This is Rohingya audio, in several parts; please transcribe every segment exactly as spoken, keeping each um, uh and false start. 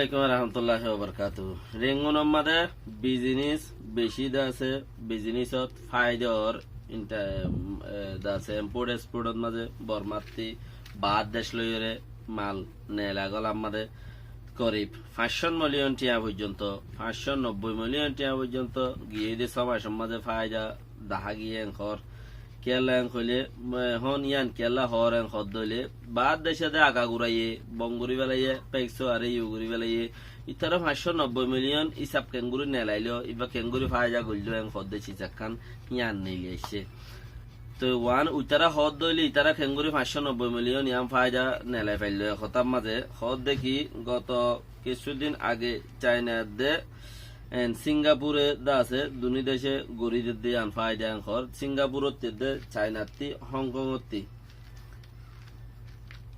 Assalamu alaikum warahmatulláhi wabarakátuhu. Rengunor mazé bizinis beci de asé, bizinisot faida ór, inta-, em, e, de asé, import exportor mazé Bormattú baár dec loiyóre mal nela golar mazé korib fañs cót miliyon tiañ foijjonto, fañs cót nobboi miliyon tiañ foijjonto giyé de só macor mazé faida dahá giyé en hoór. Kiyólla en hoilé, e, hon yián kiyólla hoór en hoódde óile, baár dece de aga guraiye, bon gorí félaiye, pekso aré yu gorí félaiye, ítara fañs cót nobboi miliyon hísab keéngorí nelailó, íba keéngorí faida goilló en hoódde cizakkán yián neili aiccé. Toi uán uitara hoódde óile, ítara keéngorí fañs cót nobboi miliyon yián faida nelai failló, e hotár mazé hoódde ki, goto kissúdin age Caina edde, en Singapure de asé, duní dece gorí dedde yián faida en hoór, Singapurottú edde, Cainattú, Hong Kongottú.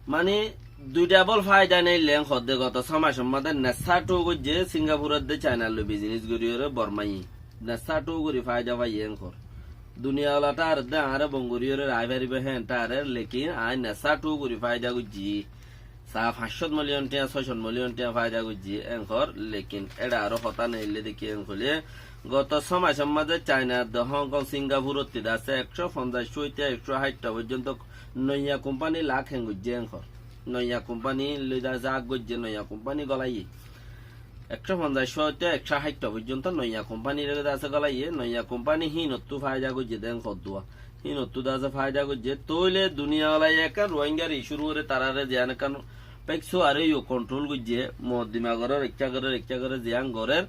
Mani, dui dhabol faida neille en hoódde, goto só macor mazé nessá thú goijjé, Singapur edde Cainar loi bizinis goríyóre Bormaye. Nessá thú gorí faida faiyé en hoór. Duniya ola tháar edde añáre bon goríyóre raái faribó hén tháar, lekin aññí nessá thú gorí faida goijjí. Saá fañs cót miliyon tiañ, só cót miliyon tiañ faida goijjí en hoór, lekin éçe aró hotá neille de ki en hoilé, goto só macor mazé Caina edde Hong Kong, Singapurottú de asé ekcó fonzaic cóitta ekcó háitta foijjonto noiya kumpani lak heng goijjé en hoór. Noiya kumpani loi de asé ák goijjé, noiya kumpani golaiyé. Ekcó fonzaic cóitta ekcó háitta foijjonto noiya kumpani loi de asé golaiyé, noiya kumpani híinottú faida goijjé de en hoódduwa. Híinottú de asé faida goijjé. Tóile duniya ola ekkán Ruáingar icúr uore taráre ziyán ekkán pekso aré yu kontrol goijjé, moddima gorér, ekká gorér, ekká gorér, ziyán gorér,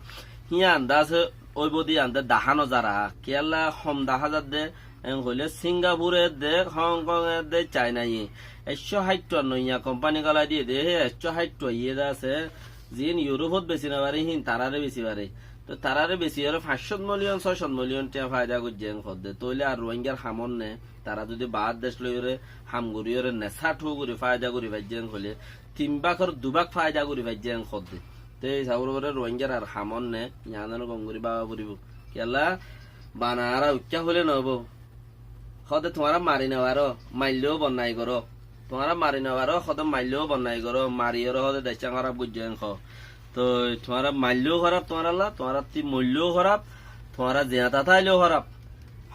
híyan de asé óibou de yián de dahá no zar. Kiyólla hom dahá zadde en hoilé, Singapur edde, Hong Kong edde, Cainaye ekcó háitta noiya kumpani golai diyé de, hé ekcó háitta ye de asé, ziín Iurófot besi no faré, híin taráre besi faré. Toi taráre besi óre fañs cót miliyon, só cót miliyon tiañ faida goijjé en hoódde. Tóile ar Ruáingar ham ónne, tará zudi baár dec loiyóre ham goríyóre nessá thú gorí faida gorí faijjé en hoilé, tin bákor du bák faida gorí faijjé en hoódde. Te hísabor uore Ruáingar ar ham ónne, yián ore gom gorí báfa foribó. Kiyólla bana añára uikká hoilé noóibo. Hoóde tuáñra mari no faró, mailleyó bonnai goró. Tuáñra mari no faró, hoóde mailleyó bonnai goró, mariyóre hoóde deccán hóraf goijjó en hoó. Toi tuáñra mailleyó hóraf tuáñralla, tuáñrattú moilleyó hóraf, tuáñra ziyata táileyó hóraf.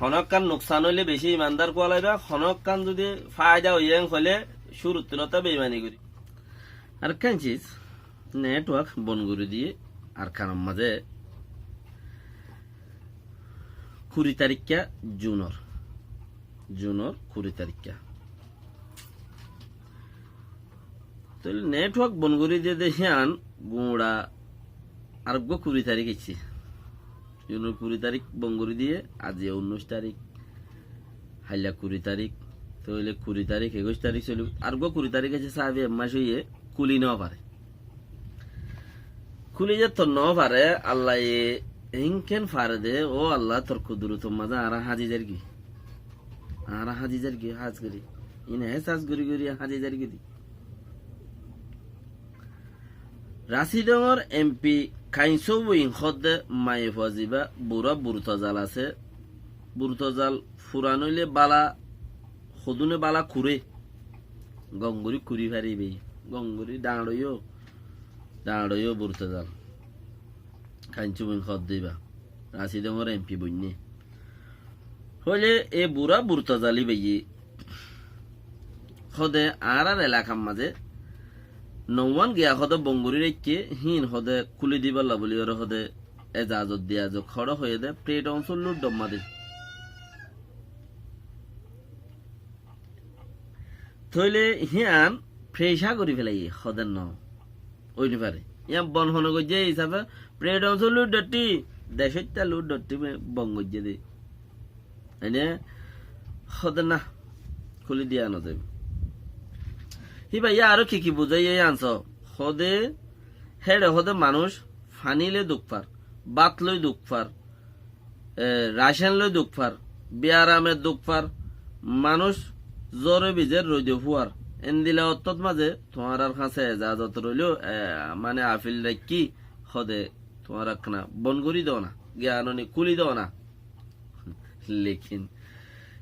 Honókkan nuksan óile beci imandar kuwalaibá, honókkan zudi faida óiye en hoilé cúruttu lóti beimani gorí. Arekkán ciz, network bon gorí diyé Arkanor mazé kuri tarikká Junor, Junor kuri tarikká. Tóile network bon gorí diyé de híyan guñça areggúa kuri tarik aiccé. Junor kuri tarik bon gorí diyé, aijja unnúic tarik, hailla kuri tarik, tóile kuri tarik, ekuic tarik solibó. Areggúa kuri tarik aiccé, sáfi ek mac óiye, kúli no faré. Kúli ze to no faré, Allaye hínkén faré de, ó Allah, tor kudurotor mazé añára háñzi zargói. Añára háñzi zargói, hás gorí. Ín ehsas gorí gorí háñzi zargói de. Rasídongor M P Kainsobuin hoódde maiyafua zibá burá Burtozal asé, Burtozal furan óile bála, hodúne bála kuré, gom gorí kuri faribé, gom gorí dañçoiyó, dañçoiyó Burtozal. Kainsobuin hoódde íba, Rasídongor M P boinné. Hoilé e burá Burtozal íbaye hoóde añárar elakar mazé nouwán giya hoóde bon gorí raikké, híin hoóde kúli dibálla bóli óre hoóde ezazot diya zok, hoçé hoiyé de, Fred Hansor luddor mazé. Tóile híyan fecá gorí félaiye, hoóde no ói no faré. Yían bon hone goijjé hísafe, Fred Hansor luddottu, decóitta luddottu bon goijjé de. Ene hoóde na, kúli diya no zaibó. Híbaye aró ki ki buzáiye yían soó, hoóde, héçe hoóde manúic faní loi duk far, bát loi duk far, e, racén loi duk far, biarame duk far, manúic zóre bize roide fúar. Endila ottót mazé tuáñrar hañsé ezazot roiléo, e, mane afil raikkí hoóde tuáñra ekkán bon gorí dóna, giyanoni kúli dóna. Lekin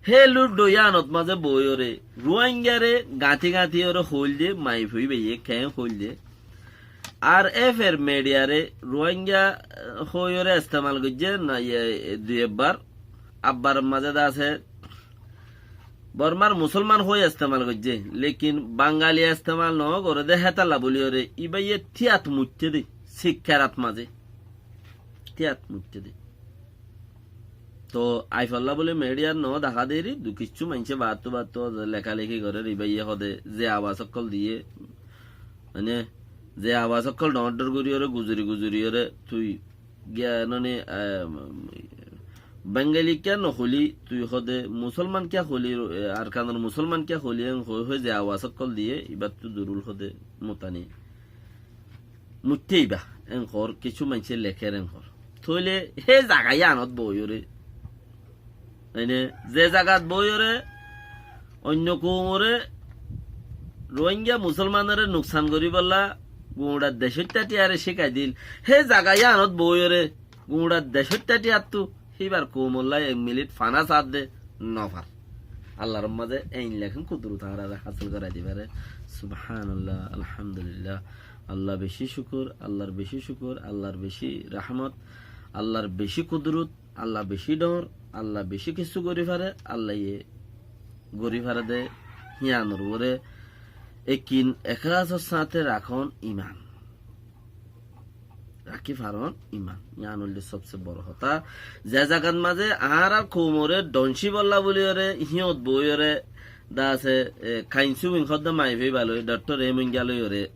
hé luddo yíanot mazé boói óre, Ruáingare gañti gañti óre hoóilde, maiyafua íbaye keén hoóilde, Ar F er midiyare Ruáinga, eh, hoóiyoré estemal goijjé, na, iye, dui ebbar. Abbar mazé de asé, Bormar musólman hoói estemal goijjé, lekin Bangali estemal noó goré dé hétalla bóliyoré, ibáye tíyat muitté dé, sikkarat mazé. Tíyat muitté dé. Toóu aifollá bóli midiyat noó daká deri, dui kiccú maincé baáttu baáttu lekáleki gorér, ibáye hodé ze abas ókkol diyé, mane, ze abas ókkol dhoóñr dhoóñr goríyoré, guzori guzoriyoré, tui giya noni, eh, Bengali kiya nohóli, tui hodé musólman kiya hoóli, eh, Arkanor musólman kiya hoóli, en hoói hoói ze abas ókkol diyé, ibáttu durul hodé mutani. Muitte ibá, en hoór, kiccú maincé lekér en hoór. Tóile hé zaga yíanot boóiyoré, mane, ze zagat boóiyoré, oinno koumoré, Ruáinga musólmanoré nuksan goríbollá, guñçar decóitta thíyaré cíkai dil. Hé zaga yíanot boóiyoré, guñçar decóitta thíyattu, híbar koumollá ek minit fana saádde, nofar. Allar mazé ein lekin kudurut añáráre hásil gorai di faré. Subhánallah, alhamdulillah. Allah becí cúkur, Allar becí cúkur, Allar becí rahmot, Allar becí kudurut, Allah becí dhoóñr, Allah becí kissú gorí faré, Allaye gorí faré dé, híyanor uore ekin eklasor sáñte rakón iman. Rakí farón iman. Híyan óilde sobse boro hotá. Ze zagat mazé añárar koumoré dhoncí bolla bóliyoré, híyot boóiyoré, de asé, e, kainsu bing hoddé maifé baloi, dhottór e muinga loiyoré.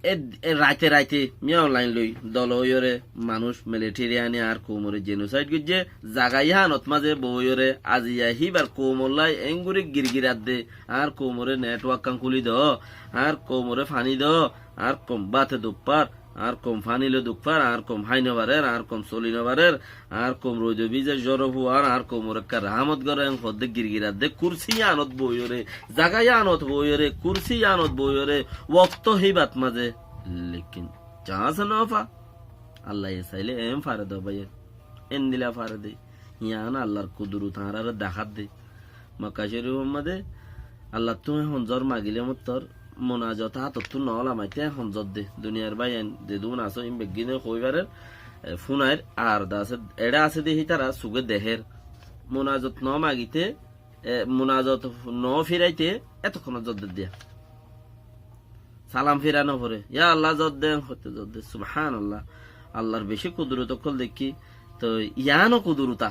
E, e raite raite miya online loi dol óiyoré manúic militeri ani añár koumoré jenosaid goijjé, zaga yíanot mazé boóiyoré aziya híbar koumollá engori girgirat de, añár koumoré network kán kúli do, añár koumoré faní do, añár koum báte duk far, añár koum faní loi duk far, añár koum hái nofarér, añár koum soli nofarér, añár koum roido bíza zoro fuar, añár koumor ekká rahámot goró, en hoddé girgirat de, kúrsi yíanot boóiyoré, zaga yíanot boóiyoré, kúrsi yíanot boóiyoré, wokto híbat mazé. Lekin chans nofa. Allaye sailé en fare dé báiye. Endilla fare dé. Yían Allar kudurut añáráre dahá dé. Makka Córifor mazé Allattú ehón zor magilé mottor munazot átottú noó lamaité ehón zor dé. Duniyar báiyain zedún asó, ín beggúne hoói farér, e, fúnair, ar de asé, eçé asé dé hítara sugé dehér. Munazot noó magité, e, munazot noó firaité, étokkónot zor dé diya. Salam fira noforé. Ya Allah, zor de, hoité zor de. Subhánallah. Allar becí kudurut ókkol dekkí. Toi yíano kudurut.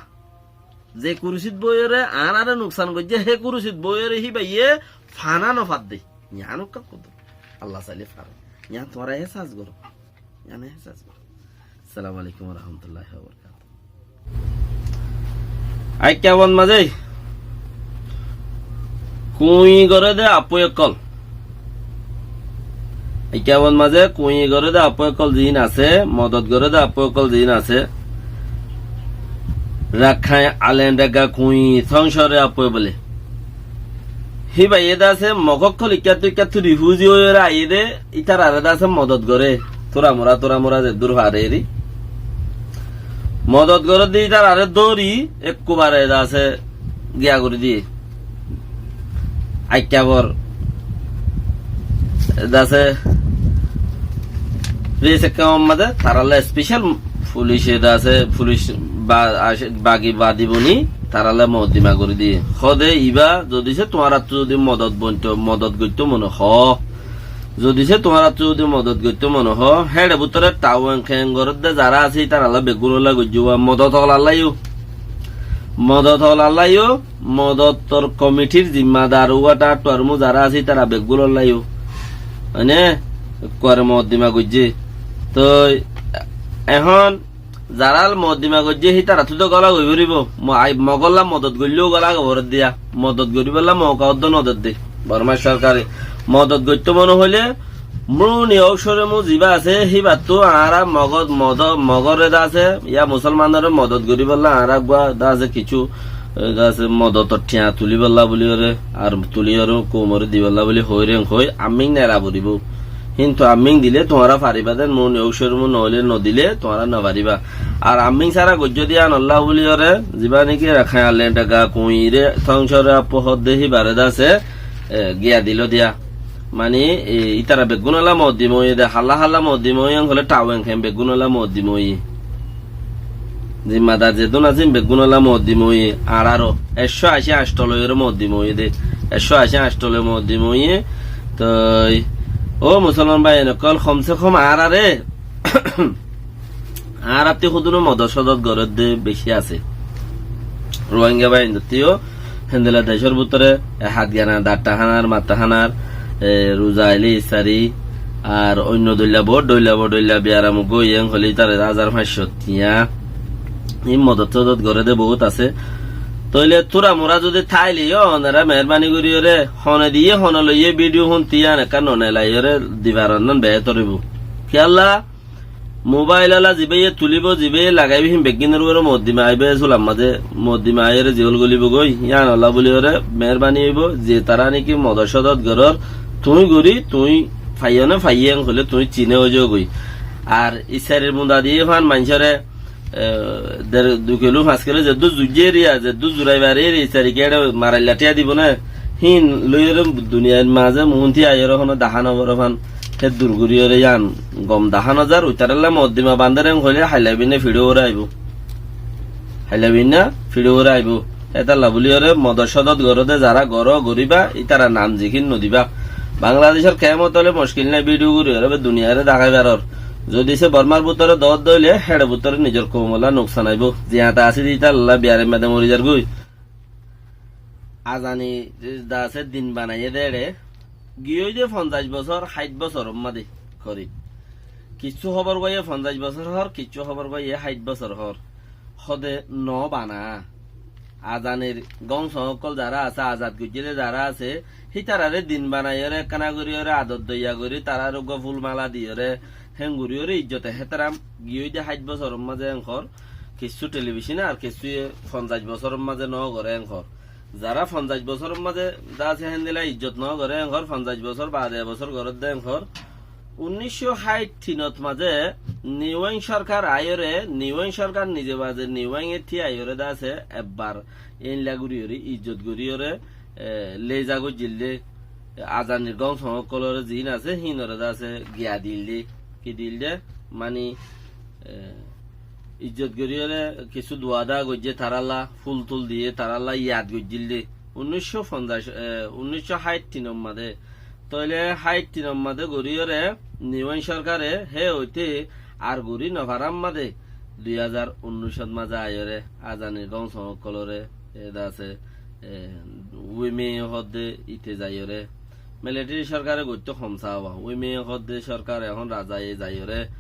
Ze kúrsit boóiyoré añáráre nuksan goijjé, hé kúrsit boóiyoré híbaye fana nofadde. Yíano ekká kudurut. Allah sailé fare. Yían tuáñra ehsas goró. Yían ehsas goró. Assalamu alaikum wa rahmatullahi wa barakatuhu. Aikká bon mazé kuñi goré dé appói ókkol. Aikká bon mazé kuñi goré dé appói ókkol ziín asé, modot goré dé appói ókkol ziín asé. Rakháin Alen Degga kuñi sóñsoré appói bóle. Híbaye de asé Mog ókkol ikkáttu ikkáttu rifuzi óiyoré aiyé dé, ítararé de asé modot goré. Tura mura, tura mura zeddúr fare eri. Modot goré dé ítararé dóri ekkubare de asé giya gorí diyé. Aikká bor de asé, pres ekká mazé taralla special fulice de asé, fulic ba-, asé, bagi badi boni, taralla mokoddima gorí diyé. Hóde ibá, zodi se tuáñrattú zodi modot bonto, modot goittó mone hoó, zodi se tuáñrattú zodi modot goittó mone hoó, héçe bútore tauwen keng gorédde zará asé, ítarallá beggúnollá goijjó, modot ókkolallá yó. Modot ókkolallá yó, modotor komitir zimmadar uwá thañttu armú zará asé, ítara beggúnollá yó. Mane, ekkuare mokoddima goijjé. Toi, ehón zará mokoddima goijjé, hítarattú dé gólagoi foribó. Mo-, ai, Mogollá modot goillé gólagoi foré diya. Modot goríbollá mouka uddó nodedde. Bormar sorkare modot goittó mone hoilé, Mruni Ousore mu zibá asé, híbattú añára Mogor, Modo-, Mogoré de asé, yá Musolmanoré modot goríbollá añára uggúa de asé kissú, e, de asé modotor thiañ tulíbollá buli oré, ar tulí oré koumoré dibollá buli hoiré hoi, amíng nera foribó. Híntu amíng dilé tuáñra faribá dé, Mruni Ousore mu noóile nodilé tuáñra nofaribá. Ar amíng sára goijjó diya nollá buli oré, zibá néki Rakhain Alen Degga kuñiré, sóñsoré appo hoddé híbaré de asé, e, giya diló diya. Mani, e, ítara beggúnolla moddima óiye de, hálla hálla moddima óiye, en hoilé thawen ken beggúnolla moddima óiye. Zimmadar zeddún asé, beggúnolla moddima óiye, añáráro. Ekcó ací añctho loiyóre moddima óiye de. Ekcó ací añctho loi moddima óiye. Toi, ó musolman bái ókkol, komse kom añáráre añárattí hodún modot sodot gorédde beci asé. Ruáingga báindottí yó héndilla decór bútore e hátgana, datta hánar, matta hánar, e ruza ailé iftari, ar oinno dhoilla boóut dhoilla boóut dhoilla biyaram uggúa óiye en hoilé ítare házar fañs cót tiañ. Ín modot sodot gorédde boóut asé. Tóile túra mura zudi táile yó, onora meérbani goríyoré, hone diyé, hone loiyé, bídiyo húnti yían ekkán nonelaiyóre difaronnán beétor óibou. Kiyólla? Mobáilolla zibáye tulíbou, zibáye lagaibóu, hín beggínor uore moddima aibóu, e sular mazé moddima aiyóre ziyól golíbou goi, yíanolla bóliyoré meérbani óibou, ze tará néki modot sodot gorór, tuñí gorí, tuñí faiyó né faiyé en hoilé tuñí ciné óizogói. Ar iftarir bunda diyé fán maincóre, e, der, dui kiló, fañs kiló, zeddúr zuijjé eriya, zeddúr zurai fare eriya, iftari kiyé eçé marailla thiañ dibou né, hín loiyóre duniyair mazé muúnti aiyóre honó dahá noforé fán, hé dur goríyoré yían gom dahá nozar, uitaralla moddima bandér en hoilé hailla binna fiçó uore aibóu. Hailla binna fiçó uore aibóu. Hétalla bóliyoré modot sodot goróde zará goró goríba, ítara nam zikír nodibá. Bangladecór kemot óile muckil nái, bídiyo goríyoré be duniyairé dahái faror. Zodi se Bormár bútore doódde óile, héçe bútore nizor koumolla nuksan aibóu. Ziyañta asé de ítalla biyaraimma de mori zargói. Azani de asé din banaiyé de éçe, giyói de fonzaic bosór, háit bosór ómma de korib. Kissú hóbor goiyé fonzaic bosór hoór, kissú hóbor goiyé háit bosór hoór. Hóde no bana. Azanir góñsong ókkol zará asé, azad goijjé de zará asé, hítararé din banaiyóre ekkána goríyoré ador doiya gorí, tarár uggúa fúl mala diyoré, héen goríyoré ijjot ehétaram giyói de háit bosór ómma de en hoór. Kissú telibicóne ar kissúye fonzaic bosór mazé no goré en hoór. Zará fonzaic bosór mazé de asé héndilla ijjot no goré en hoór, fonzaic bosór baade e bosór gorédde en hoór. Unnícco háit tinot mazé Niuáin sorkar aiyóre, Niuáin sorkar nize baze Niuáin ettí aiyóre de asé ebbar éilla goríyoré ijjot goríyoré, e, léza goijjíl de, azanir góñsong ókkolóre ziín asé, híinoré de asé giya dil de, ki dil de, mani, e, ijjot goríyoré kissú dua dua goijjé tarálla, fúl túl diyé tarálla yad goijjíl de. Unnícco fonzaic, e, unnícco háit tinot mazé. Tóile háit tinot mazé goríyoré Niuáin sorkare hé óite ar gorí nofarár mazé dui házar unnícot mazé aiyóre azanir góñsong ókkolóre, e, de asé, e, uime hoódde íte zaiyóre. Militeri sorkare goittó hom saáwa. Uime hoódde sorkar ehón razaye zaiyóre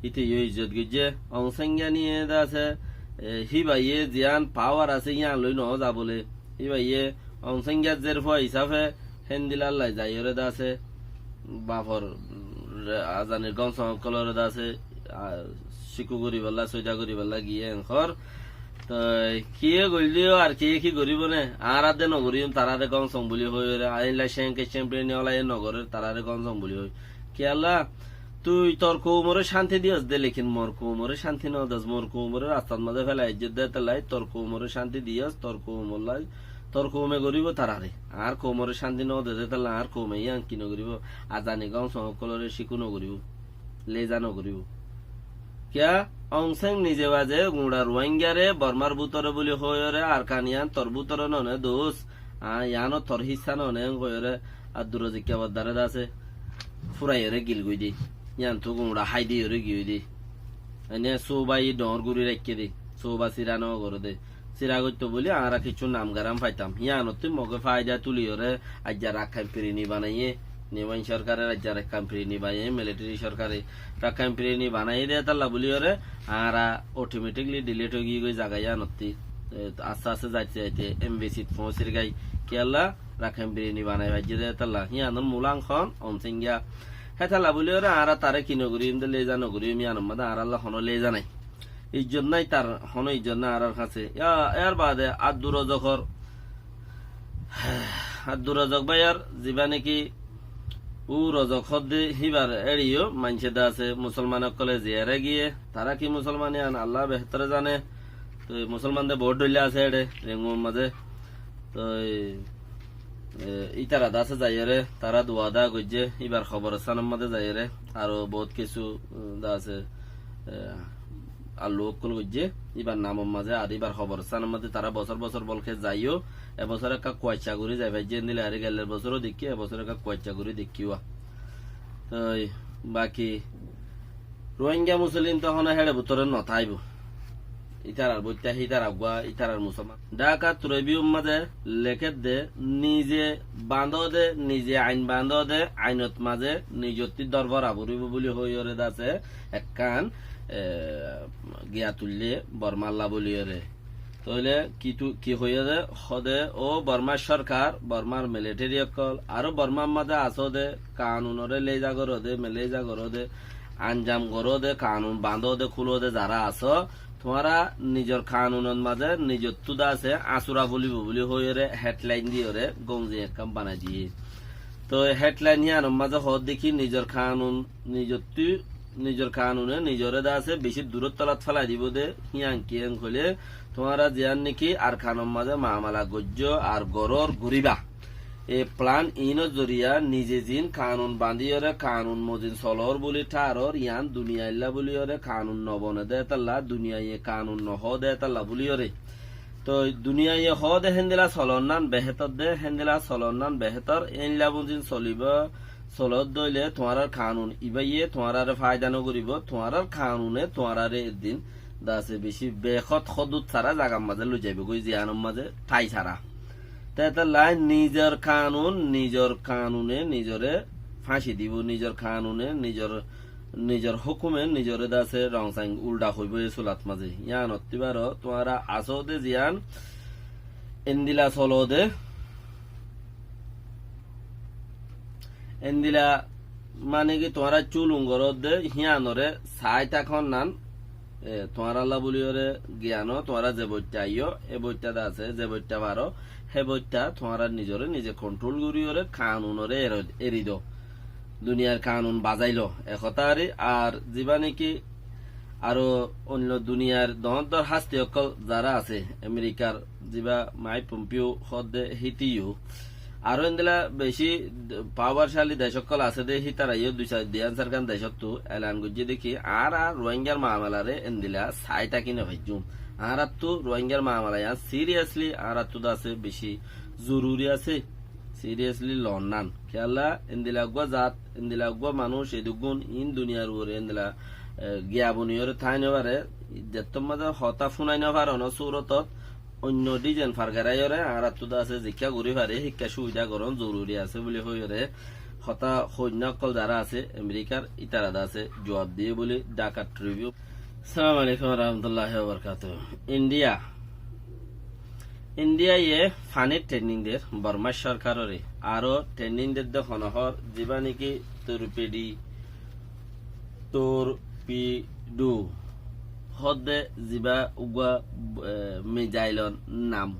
íte yó ijjot goijjé. Ong Sengya niye de asé, e, híbaye ziyán pawar asé yían loi no za bóle. Híbaye Ong Sengya zerfua hisafe héndilla lai zaiyóre de asé. Bafor, mm, azanir góñsong ókkolóre de asé, a, cíku goríbolla, sóida goríbolla giyé en hoór. Toi kiyé goillé yó ar kiyé ki goríbo né? Añára de nogoríyum, taráre góñsong buli hoiyóre, ailla cénke cémpiyoni ólaye nogorér, taráre góñsong buli hoi. Kiyólla, tui tor koumoré cánti diyós de, lekin mor koumoré cánti nodes, mor koumoré rastat mazé félai aijjós de, étella tor koumoré cánti diyós, tor koumolla, tor koume goríbo taráre. Añár koumoré cánti node de, étella añár koume yían ki nogoríbo? Azani góñsong ókkolóre cíku nogoríbo. Léza nogoríbo. Kiyá? Ong Seng nize baze guñça Ruáinggare Bormár bútore buli hoiyóre Arkan yían tor bútore none dus, aññí yíano tor híssa none en hoiyóre Abdur Rozak Kebadare de asé furaiyóre gil goi de. Yíantu guñça hái diyóre giyói de. Ene sóuba yí dhoóñr gorí raikké de. Sóuba síra nogoré de. Síra goittó buli añára kessú nam garam faitam. Yíanottú Moge faida tuliyóre aijja Rakkain Pirini banaiyé. Niuáin sorkare aijja Rakkain Pirini banaiyé, militeri sorkare Rakkain Pirini banaiyé de étalla buliyóre añára otometikli dhilét ói giyói zaga yíanottí. E, aste aste zaite zaite embesit foóñsir gái. Kiyólla Rakkain Pirini banai faijjé de étalla. Yíanor mulang hon Ong Sengya. Hétalla buliyóre añára taré ki nogoríyum de léza nogoríyum, yíanor mazé añárálla honó léza nái. Ijjot nái tar, honó ijjot nái añárár hañsé. Yá, yár baade Abdur Rozokor, Abdur Rozok báiyar zibá néki U Rozok hoódde híbar éçe yó maincé de asé, musolman ókkole ziyaré giyé, tará ki musolman yían Allah behétore zane. Toi musolman de boóut dhoilla asé éçe, Renguwar mazé. Toi E, ítara de asé zaiyóre, tará dua da goijjé, íbar hoborostánor mazé zaiyóre, aró bout kessú, e, de asé, e, allu ókkol goijjé, íbar namor mazé, ar íbar hoborostánor mazé tará bosór bosór bolke zaiyó, e bosór ekká kuaccá gorí zai faijjé, endilla ar geller bosór ó dekkí, e bosór ekká kuaccá gorí dekkí wá. Toi baki Rohingya Musolin to hono héçe bútore no táibo. Ítarar boitta hítarar gua, ítarar Musolman. Dhaka Tribune mazé lekédde, nize bañdóde, nize ain bañdóde, ainot mazé nizottú dórbora foribó buli hoiyóre de asé ekkán, e, giya tuillé Bormalla buliyóre. Tóile ki tu-, ki hoiyé de, hóde, ó Bormar sorkar, Bormar militeri ókkol, aró Bormar mazé asó de, kanunore leiza goró de, meleiza goró de, anzam goró de, kanun bañdó de, kúlo de, zará asó, tuáñra nizor kanunor mazé nizottú de asé asura folibó buli hoiyóre hedlain diyóre gomzi ekkán banai diyé. Toi hedlain híyanor mazé hoódde ki nizor kanun nizottú, nizor kanune nizoré de asé beci duror tolat félai dibó de, híyan kiyén hoilé, tuáñra ziyán néki Arkanor mazé mamala goijjó ar gorór goríba. E plan iínor zoriya nize ziín kanun bañdíyoré kanun mozin solor buli tháaror, yián duniyailla buliyoré kanun nobone de étalla, duniyaiye kanun nohoó de étalla buliyoré. Toi duniyaiye hoóde héndila solonnán behétor de, héndila solonnán behétor, éilla buzin solibó, solódde óile tuáñrár kanun ibáye tuáñráre faida nogoríbou, tuáñrár kanune tuáñráre eddin dase bicí behód hódut sára zagar mazé loizaibói, ziyánor mazé tái sára. Te étalla nizor kanun, nizor kanune nizoré fáñci dibou, nizor kanune nizor nizor hókume nizoré dase rongsain ulda hoibói e sulat mazé. Yíanottú baro tuáñra asóde ziyán endila solóde, endila mane ki tuáñra cúlun goródde híanoré saái tákon nan, e, tuáñralla buliyoré giyano tuáñra ze boitta aiyó, e boitta dase ze boitta faro, hé boitta tuáñra nizoré nize konthról goríyoré kanunoré eri do. Duniyar kanun bazailo, e hotá ari, ar zibá néki aró oinno duniyar doóñr doóñr hásti ókkol zará asé, Amerikar zibá Maik Pompeo hoódde hítiyo, aró endila bicí pawárcali dec ókkol asé dé, hítaraiyó dui sar, dui ansárgan decóttu elan goijjé dé ki, añára Ruáingar mamalaré endila saái táki nofaijjúm. Añáráttu Ruáingar mamala yián siriyasli añáráttu dase bicí zoruri asé. Siriyasli loon nan. Kiyólla endila eggúa zat, endila eggúa manúic, edduggún iín duniyar uore endila, e, giya buniyoré tái nofaré, zettór mazé hotá fúnai nofaré, onó súrotot, oinno dhizain fargeráiyoré, añáráttu dase zikká gorí faré, híkka cúbida gorón zoruri asé buli hoiyoré, hotá hoinná ókkol zará asé, Amerikar ítara dase juab diyé buli Dhaka Tribune. Assalamu alaikum warahmatullahi wabarakatuhu. Indiya. Indiyaye fanir training der Bormar sorkaroré. Aró training der de hono hór zibá néki torpedi, torpedo hódde zibá uggúa, e, mizailor nam.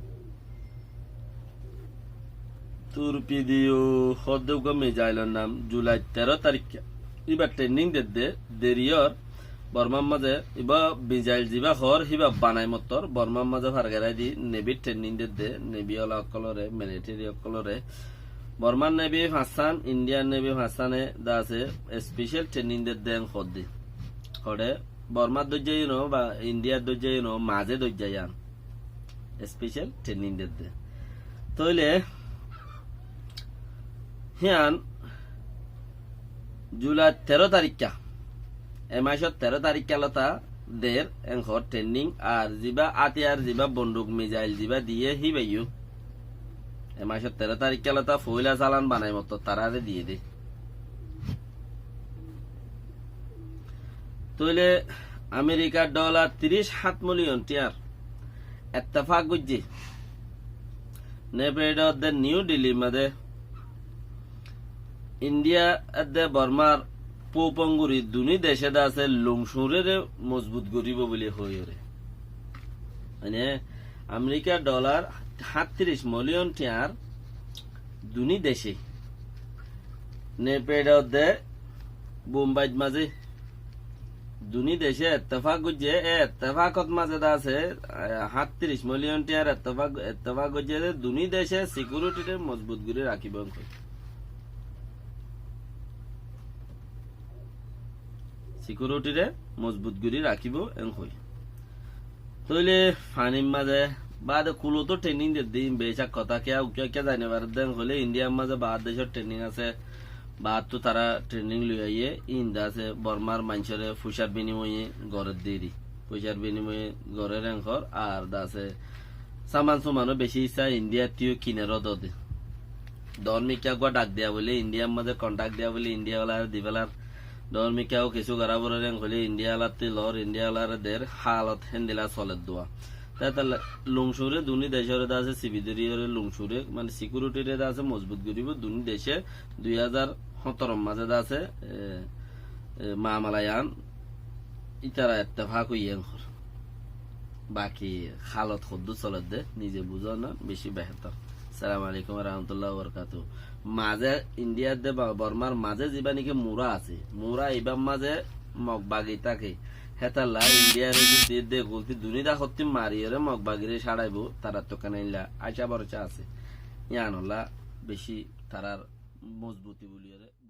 Torpedo hoódde uggúa mizailor nam. Julai teró tarikká íba training dedde, deriyór Bormar mazé íba mizail zibá hoór híba banai mottor Bormar mazé fargeráidi nebi training dedde, nebi ola ókkolóre, militeri ókkolóre. Bormar nebi fañssán, Indiar nebi fañssáne dase especial training dedde en hoódde. Hoçé Bormar dóijja yíno ba Indiar dóijja yíno, mazé dóijja yián. Especial training dedde. Tóile híyan Julai teró tarikká, e macór teró tarikká lóta der en hoór training, ar zibá átiyar, zibá bonduk, mizail zibá diyé híbayó e macór teró tarikká lóta foóila salan banai mottor taráre diyé dé. Tóile Amerikar dholar tiríc hát miliyon thiañr ettefak goijjé. Nefedo de New Delhi mazé Indiya de Bormar puponguri duní dece dase lungcurére mozbut goríbou buli hoiyóre. Mane Amerikar dholar háttiric miliyon thiañr duní dece Nefedo de Bombait mazé Duní decé ettefak goijjé, e ettefakot mazé de asé, e, háñttiríc miliyón tiañr ettefak, ettefak goijjé de duní decé sikiuritiré mozbut gorí rakíbo enkoi. Sikiuritiré mozbut gorí rakíbo enkoi. Tóile fanir mazé baade kulóto trening dedde, ín becák hotá, kiyá uggwá kiyá zani faredde hoilé Indiyar mazé baár decór trening asé, baáttu tará trening loi aiyé, ín de asé Bormar maincóre foicár binimoye gorédde eri, foicár binimoye gorér enkor, ar de asé saman sumanó beci issá Indiyattú kinér dóde. Dóñr mikká uggwá dhak diya bóli, Indiyar mazé konthák diya bóli, Indiya olaré di félar. Dóñr mikká ó kessú gorá forer enkor hoilé Indiya olattú lor, Indiya olaré der, haalot héndilla soler dua. Te hétolla lungcuré duní decóre de asé, sibi dóriyoré lungcuré, mane sikiuritiré de asé mozbut goríbo duní decé, dui házar hóñtoror mazé de asé, e, e, mamala yián ítara ettefak óiye enkor. Baki haalot hoddúr soledde, nize buzón, beci behétor. Assalamu alaikum wa rahmatullahi wa barakatuhu. Mazé Indiyar de ba-, Bormar mazé zibá niki mura asé, mura ibár mazé Mog bagi táke. Hétalla Indiyaré gulti de gulti duní dakottí mariyóre Mog bagiré cáçaibo, tarattu ekkán eilla acá borca asé. Yián olla beci tarár mozbuti buliyóre.